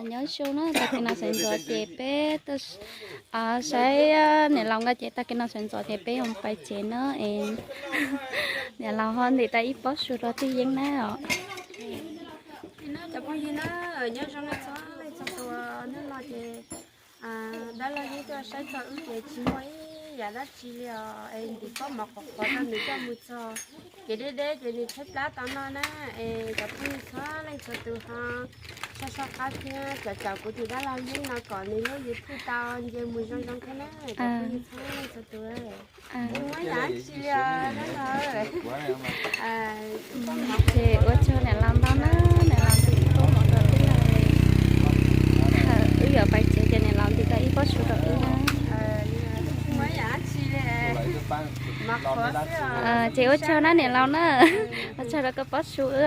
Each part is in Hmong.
Nyob zoo na, tag kis no sawv ntxov ces peb tuaj saib niam laus nkawd ces tag kis no sawv ntxov ces peb yuav pais tsev na es niam laus ho ntim tau ib pob su rau tij Yeeb na os. Cov phooj ywg na, nyob zoo nej txhua leej txhua tus, hnub no ces dab laug Yeeb tuaj saib txog wb ces tsis muaj ib yam dab tsi li os, es ntim pob mov qhuav qhuav rau nws coj mus txog kev deb deb ces nws tshaib plab tau noj na. Es cov phooj ywg txhua leej txhua tus ho soj soj qab thiab caum caum kuv tus dab laug Yeeb no kom nws lub YouTube tau nce mus zoo zoo thiab na, cov phooj ywg txhua leej txhua tus. Tsis muaj ib yam dab tsi li os dab laug. Ces ua tsaug niam laus ntau na, niam laus ntim pob mov rau wb na. Wb yuav pais tsev ces niam laus ntim tau ib pob su rau wb na. Ces ua tsaug na niam laus na, ua tsaug rau koj pob su wb os.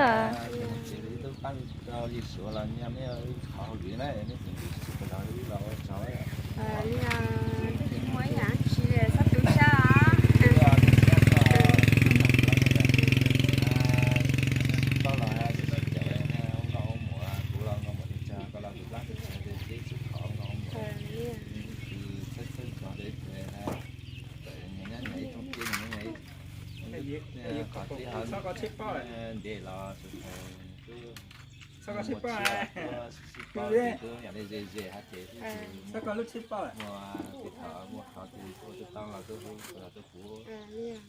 Ntev los txhob koj sib paub, twb yam li ze ze hab ces twb tsis muaj, thaum muaj qhov twg ua tsis tau los twb hu los rau kuv,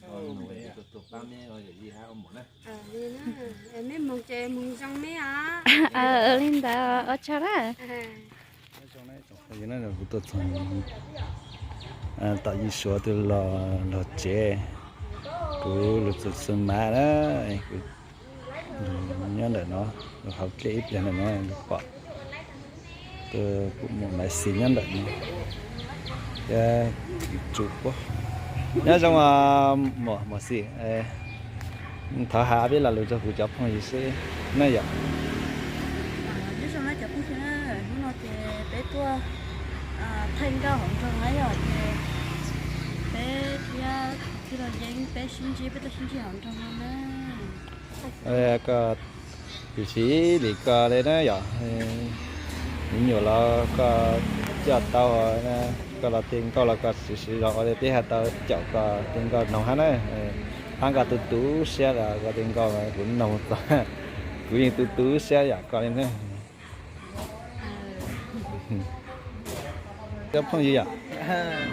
ua nus ces kuv tus pab me ua yam li hab ua muam na. Li ntawd ua tsaug na. Kuv tuaj txog tom Yis Suav twb los tsev, kuv lug txug Xwm Mav na, kuv nyob ntawm no, lug hauv dlej ib pliag ntawm no lug pom kuv muam Maiv Xis nyob ntawm no thiab Tsum Puab. Nyob zoo muam Maiv Xis, thov has peb lo lus rau kuv cov phooj ywg seb na yom. Nyob zoo na cov phooj ywg na, hnub no ces peb tuaj thaij nkauj hauv nroog na yom, ces peb thiab tij laug Yeeb peb sib ntsib, peb tuaj sib ntsib hauv nroog no na. Koj tsis li koj li na yom, me nyuam los koj coj tau, koj los tej nkauj los koj siv siv zog ua li peb haj tau caum koj tej nkauj noog hab na. Pab koj tu tu siab los koj tej nkauj kuv noog txog, kuv yeej tu tu siab yam koj li na. Cov phooj ywg yom,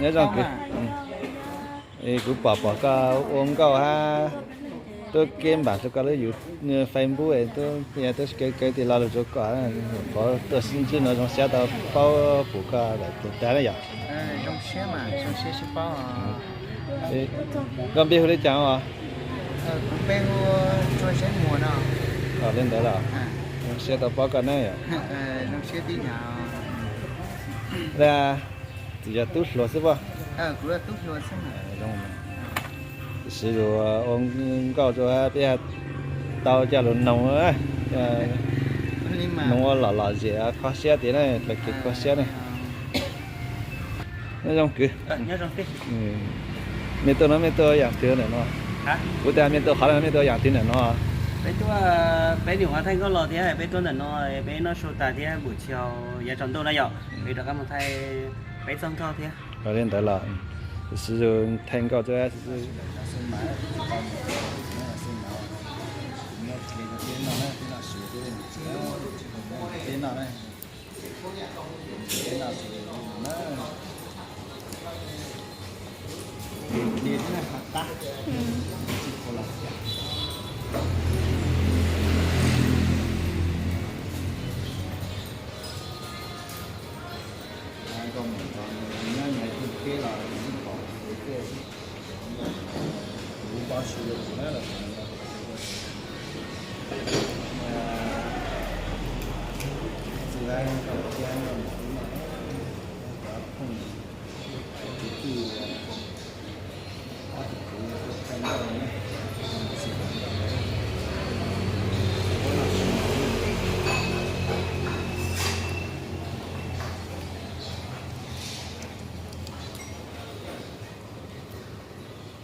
nyob zoo kwv. Kuv pom pom koj ua nkauj hab, tub keb npam rau koj lub Facebook, tub keb kawg tes lo lus rau koj, qhov tuaj sib ntsib no zoo siab tau paub pum koj lawm tus tag na yom. Koj npe hu li cas os? Li ntawd los zoo siab tau paub koj na yom. Tsis yog tub hluas xwb puas? Siv lus ua nkauj rau peb tau coj lus noog, noog ua lom lom zem kho siab tias na, txoj kev kho siab ne. Nyob zoo kwv. Mej tuaj no mej tuaj yaam twg ntawm no? Kuv tas mej tuaj qhov no mej tuaj yaam twg ntawm no? Peb tuaj, peb nyuam qhuav thaij nkauj los thiab peb tuaj ntawm no, peb noj su tas thiab npum tsis haus yav tsaus ntuj na yom, peb rov qab mus thaij peb txoj nkauj thiab. Li ntawd los siv zug thaij nkauj thiab.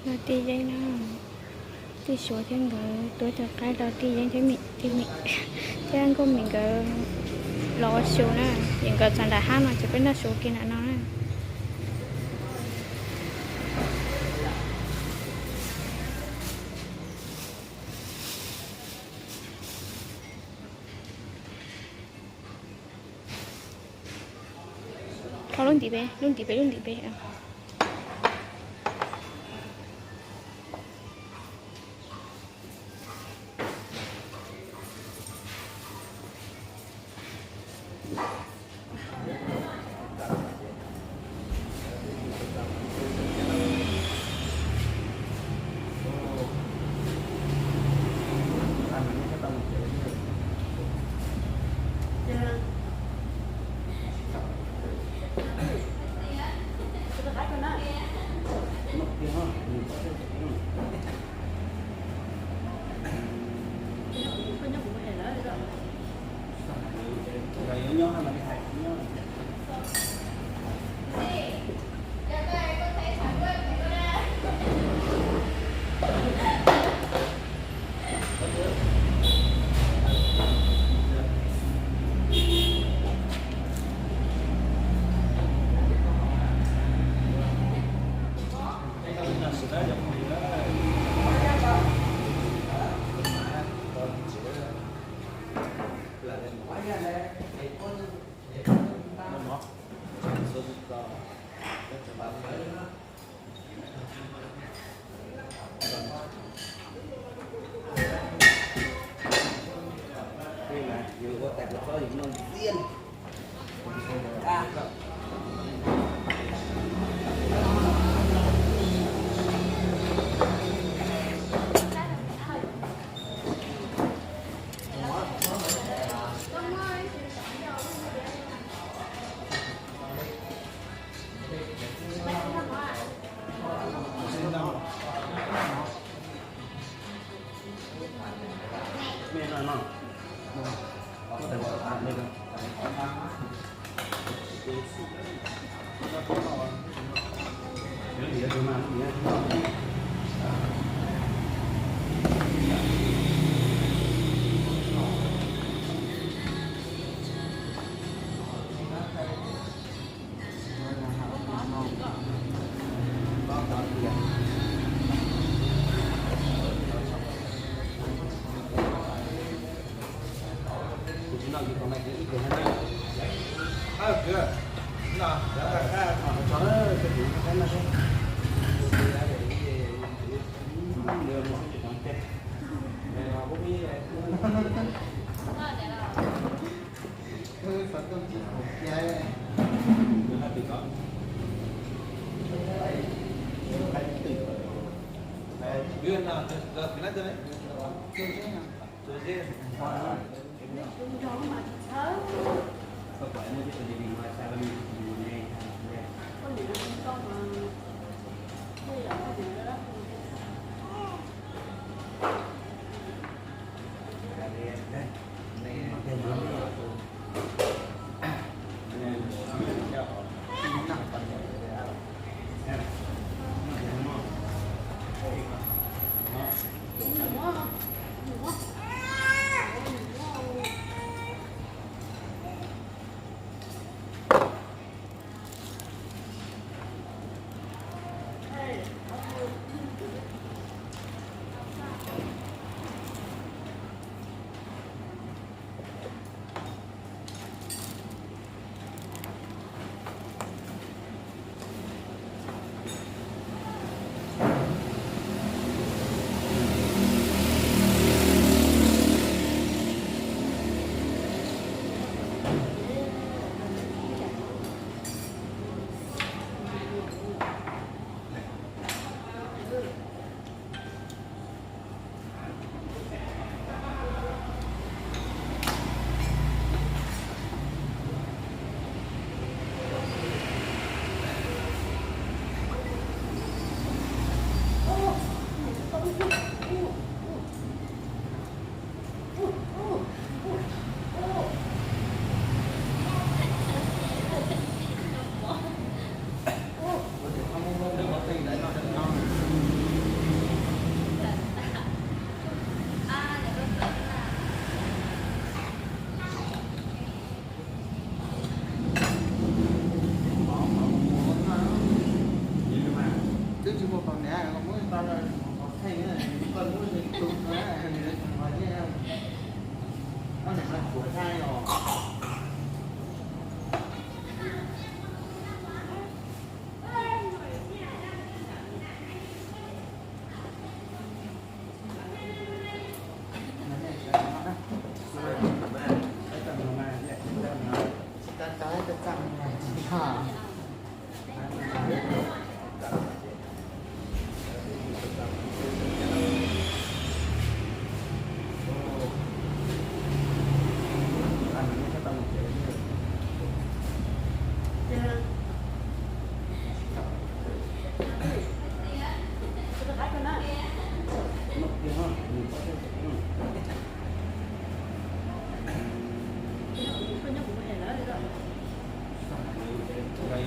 Los tij Yeeb no, tij Suav thiab nkawd tuav cov qaib rau tij Yeeb thiab, thiab nkauj Mim nkawd. Los ua su na, ces nkawd txog nram hab no ces peb noj su kiag nram no na. Kho lub ntiv peb, lub ntiv peb, lub ntiv peb.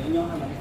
Nyob